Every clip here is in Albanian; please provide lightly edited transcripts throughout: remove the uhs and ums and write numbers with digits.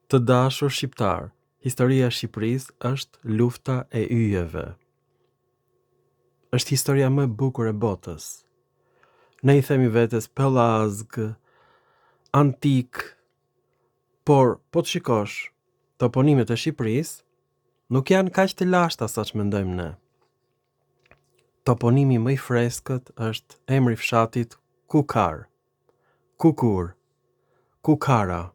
Të dashur shqiptarë, historia e Shqipërisë është lufta e yjeve. Është historia më e bukur e botës. Ne i themi vetes pellazg, antik, por po të shikosh toponimet e Shqipërisë nuk janë kaq të lashta sa ç'mendojmë ne. Toponimi më i freskët është emri i fshatit Kukar. Kukur, Kukara.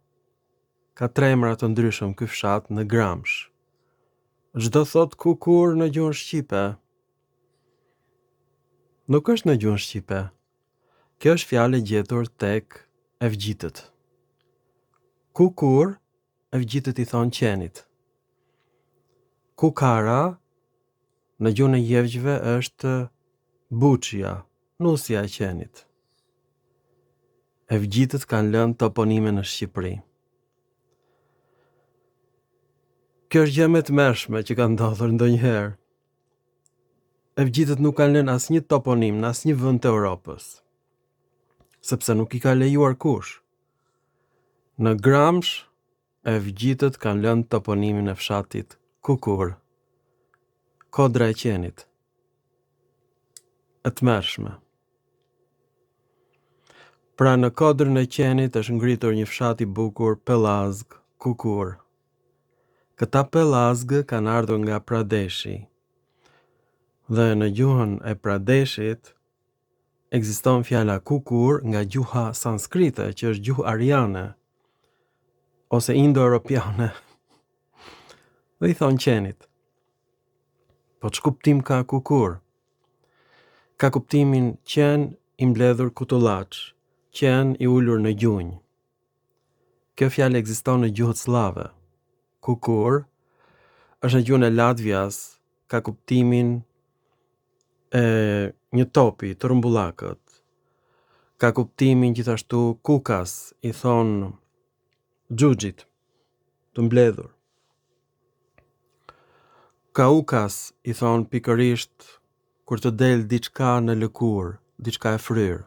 Ka tre emra të ndryshëm ky fshat në Gramsh. Ç'do thotë kukur në gjuhën shqipe? Nuk është në gjuhën shqipe. Kjo është fjalë e gjetur tek evgjitët. Kukur, evgjitët i thonë qenit. Kukara në gjuhën e jevgjve është buçja, nusja e qenit. Evgjitët kanë lënë toponime në Shqipëri. Kjo është gjë më e tmerrshme që ka ndodhur ndonjëherë. Evgjitët nuk kanë lënë asnjë toponim në asnjë vend të Europës, sepse nuk i ka lejuar kush. Në Gramsh, evgjitët kanë lënë toponimin e fshatit Kukur, kodra e qenit. E tmerrshme. Pra në kodrën e qenit është ngritur një fshat i bukur pellazg, Kukur. Këta pellazgë kanë ardhur nga Pradeshi. Dhe në gjuhën e Pradeshit ekziston fjala kukur nga gjuha sanskrite, që është gjuhë ariane ose indoeuropiane. Dhe i thonë qenit. Po ç'kuptim ka kukur? Ka kuptimin qen i mbledhur kutullaç, qen i ulur në gjunjë. Kjo fjalë ekziston në gjuhët sllave. Kukur është në gjuhën e Latvias, ka kuptimin e një topi të rrumbullakët. Ka kuptimin gjithashtu kukas, i thonë xhuxhit të mbledhur. Kaukas i thonë pikërisht kur të del diçka në lëkurë, diçka e fryrë,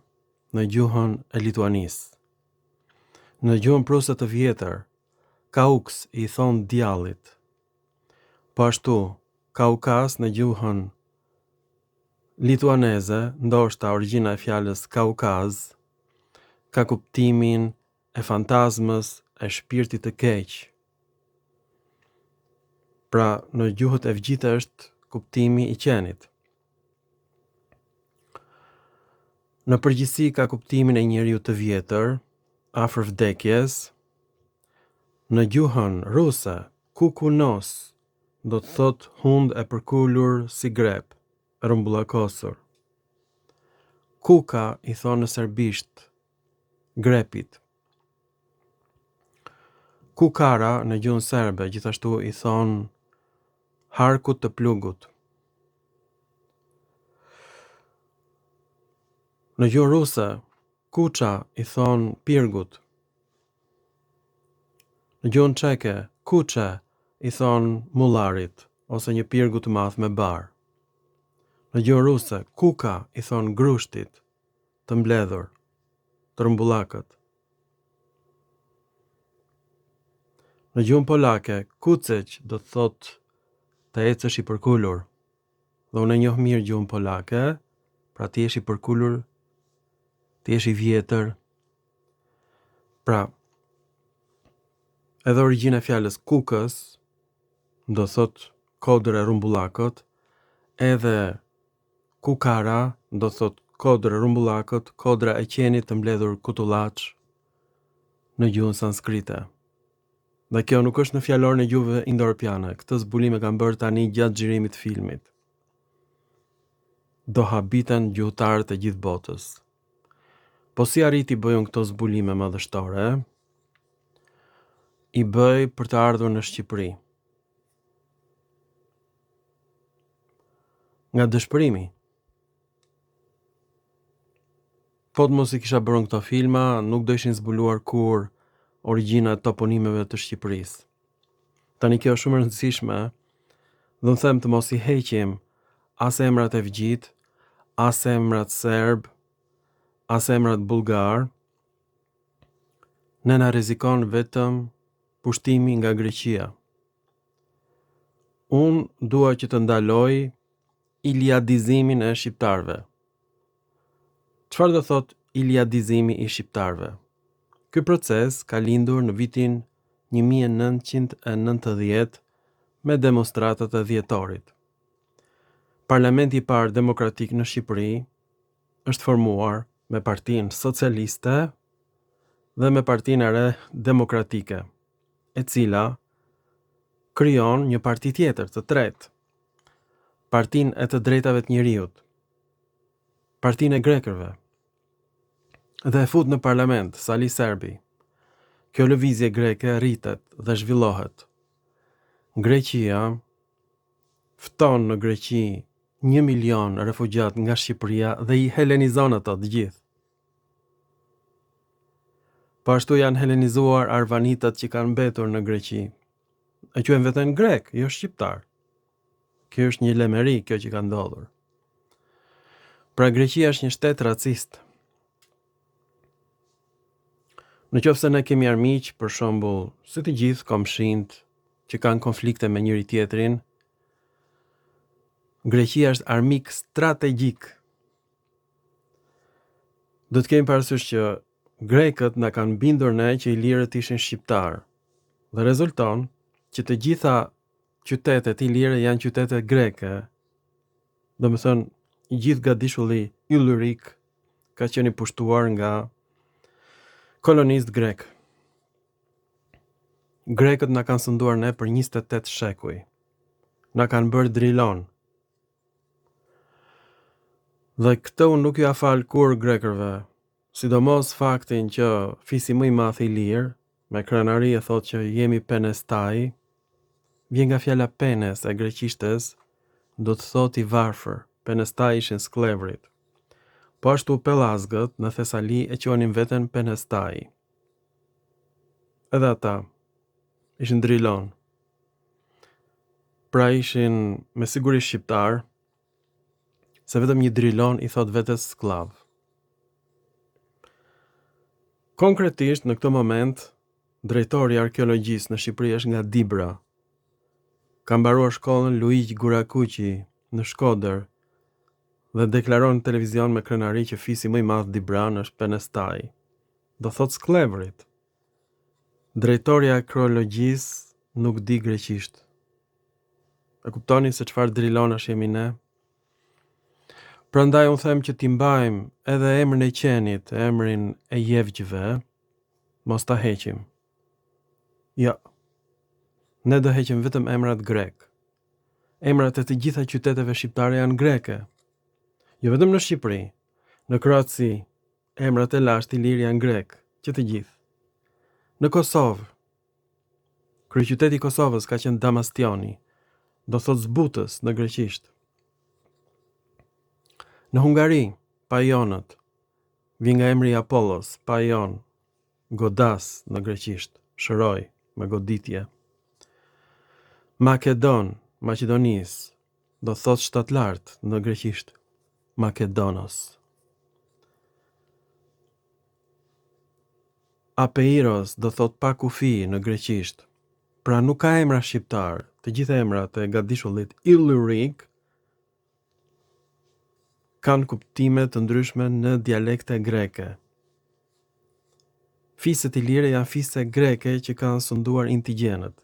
në gjuhën e Lituanisë. Në gjuhën pruse të vjetër, kauks i thonë djallit. Po ashtu, kaukas në gjuhën lituaneze, ndoshta origjina e fjalës kaukaz, ka kuptimin e fantazmës e shpirtit të keq. Pra, në gjuhët evgjite është kuptimi i qenit. Në përgjithësi ka kuptimin e njeriut të vjetër, afër vdekjes. Në gjuhën ruse, kukunos do të thotë hundë e përkulur si grep, e rrumbullakosur. Kuka i thonë në serbisht grepit. Kukara në gjuhën serbe gjithashtu i thonë harkut të plugut. Në gjuhën ruse, kuça i thonë pirgut. Në gjuhën çeke, kuçe i thonë mullarit ose një pirgu të madh me bar. Në gjuhën ruse, kuka i thonë grushtit të mbledhur, të rrumbullakët. Në gjuhën polake, kuceć do të thotë të ecësh i përkulur. Dhe unë e njoh mirë gjuhën polake, pra të jesh i përkulur, të jesh i vjetër. Pra, edhe origjina e fjalës Kukës do thotë kodër e rrumbullakët, edhe Kukara do thotë kodër e rrumbullakët, kodra e qenit të mbledhur kutullaç në gjuhën sanskrite. Dhe kjo nuk është në fjalorin e gjuhëve indoeuropiane. Këtë zbulim e kam bërë tani gjatë xhirimit të filmit. Do habiten gjuhëtarët e gjithë botës. Po si arrij t'i bëj unë këto zbulime madhështore? I bëj për të ardhur në Shqipëri. Nga dëshpërimi. Po të mos i kisha bërë këto filma, nuk do ishin zbuluar kurrë origjina e toponimeve të Shqipërisë. Tani kjo është shumë e rëndësishme, dhe unë them të mos i heqim as emrat evgjit, as emrat serb, as emrat bullgar. Ne na rrezikon vetëm. Pushtimi nga Greqia. Unë dua që të ndaloj iliadizimin e shqiptarëve. Çfarë do thotë iliadizimi i shqiptarëve? Ky proces ka lindur në vitin 1990 me demonstratat e dhjetorit. Parlamenti i parë demokratik në Shqipëri është formuar me Partinë Socialiste dhe me Partinë e Re Demokratike, e cila krijon një parti tjetër, të tretë, Partinë e të Drejtave të Njeriut, Partinë e Grekërve, dhe e fut në parlament Sali Serbi. Kjo lëvizje greke rritet dhe zhvillohet. Greqia fton në Greqi një milion refugjatë nga Shqipëria dhe i helenizon ato të gjithë. Po ashtu janë helenizuar arvanitët që kanë mbetur në Greqi. E quajnë veten grek, jo shqiptar. Kjo është një lemeri kjo që ka ndodhur. Pra Greqia është një shtet racist. Në qoftë se ne kemi armiq, për shembull, si të gjithë komshinjtë që kanë konflikte me njëri-tjetrin, Greqia është armik strategjik. Do të kemi parasysh që grekët na kanë bindur ne që ilirët ishin shqiptarë. Dhe rezulton që të gjitha qytetet ilire janë qytete greke. Domethënë, i gjithë gadishulli Illyrik ka qenë i pushtuar nga kolonistë grekë. Grekët na kanë sunduar ne për 28 shekuj. Na kanë bërë drilon. Dhe këtë unë nuk jua fal kurrë grekërve, sidomos faktin që fisi më i madh ilir, me krenari e thotë që jemi penestai, vjen nga fjala penes e greqishtes, do të thotë i varfër, penestai ishin skllevërit. Po ashtu pellazgët në Thesali e quanin veten penestai. Edhe ata ishin drilon. Pra ishin me siguri shqiptarë, se vetëm një drilon i thotë vetes skllav. Konkretisht në këtë moment, drejtori i arkeologjisë në Shqipëri është nga Dibra. Ka mbaruar shkollën Luigj Gurakuqi në Shkodër dhe deklaron në televizion me krenari që fisi më i madh dibran është Penestai. Do thotë skllevërit. Drejtori i arkeologjisë nuk di greqisht. E kuptoni se çfarë drilonash jemi ne? Prandaj unë them që t'i mbajmë edhe emrin e qenit, emrin e jevgjve, mos ta heqim. Jo. Ne do heqim vetëm emrat grekë. Emrat e të gjitha qyteteve shqiptare janë greke. Jo vetëm në Shqipëri, në Kroaci, emrat e lashtë ilirë janë grekë, që të gjithë. Në Kosovë, kryeqyteti i Kosovës ka qenë Damastioni, do thotë zbutës në greqisht. Në Hungari, Pajonët, vjen nga emri i Apollos, Pajon, godas në greqisht, shëroj, me goditje. Makedon, Maqedonisë, do thotë shtatlartë në greqisht, Makedonos. Apeiros do thotë pa kufi në greqisht. Pra nuk ka emra shqiptarë, të gjithë emrat e gadishullit Illyrik kanë kuptime të ndryshme në dialekte greke. Fiset ilire janë fise greke që kanë sunduar indigjenët.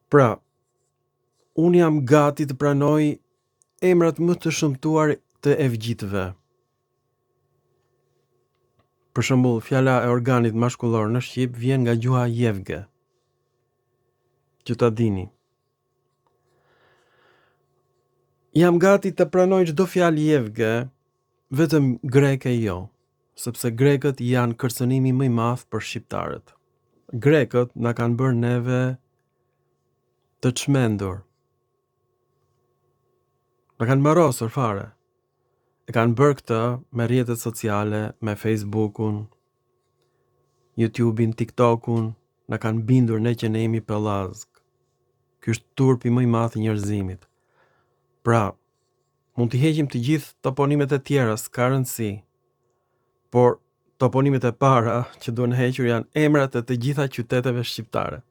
Pra, unë jam gati të pranoj emrat më të shëmtuar të evgjitëve. Për shembull, fjala e organit mashkullor në shqip vjen nga gjuha jevge. Që ta dini. Jam gati të pranoj çdo fjalë jevge, vetëm greke jo, sepse grekët janë kërcënimi më i madh për shqiptarët. Grekët na kanë bërë neve të çmendur. Na kanë marrosur fare. E kanë bërë këtë me rrjetet sociale, me Facebookun, YouTubein, TikTokun, na kanë bindur ne që ne jemi pellazgë. Ky është turpi më i madh i njerëzimit. Pra, mund t'i heqim të gjithë toponimet e tjera, s'ka rëndësi. Por Toponimet e para që duhen hequr janë emrat e të gjitha qyteteve shqiptare.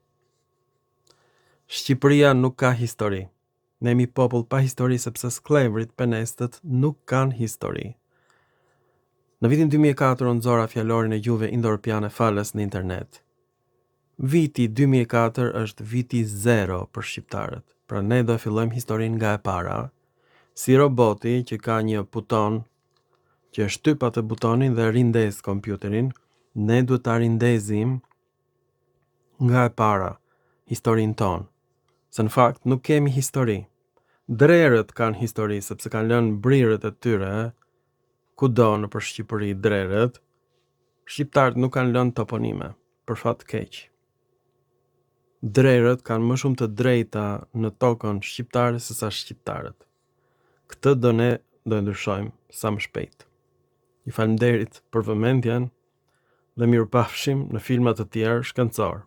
Shqipëria nuk ka histori. Ne jemi popull pa histori sepse skllevrit, penestët nuk kanë histori. Në vitin 2004 unë nxora fjalorin e gjuhëve indoeuropiane falas në internet. Viti 2004 është viti zero për shqiptarët. Pra ne do e fillojmë historinë nga e para, si roboti që ka një buton që e shtyp atë butonin dhe rindez kompjuterin, ne duhet ta rindezim nga e para historinë tonë. Se në fakt nuk kemi histori. Drerët kanë histori sepse kanë lënë brirët e tyre kudo nëpër Shqipëri drerët. Shqiptarët nuk kanë lënë toponime, për fat të keq. Drerët kanë më shumë të drejta në tokën shqiptare sesa shqiptarët. Këtë do ne do e ndryshojmë sa më shpejt. Ju faleminderit për vëmendjen dhe mirupafshim në filma të tjerë shkencorë.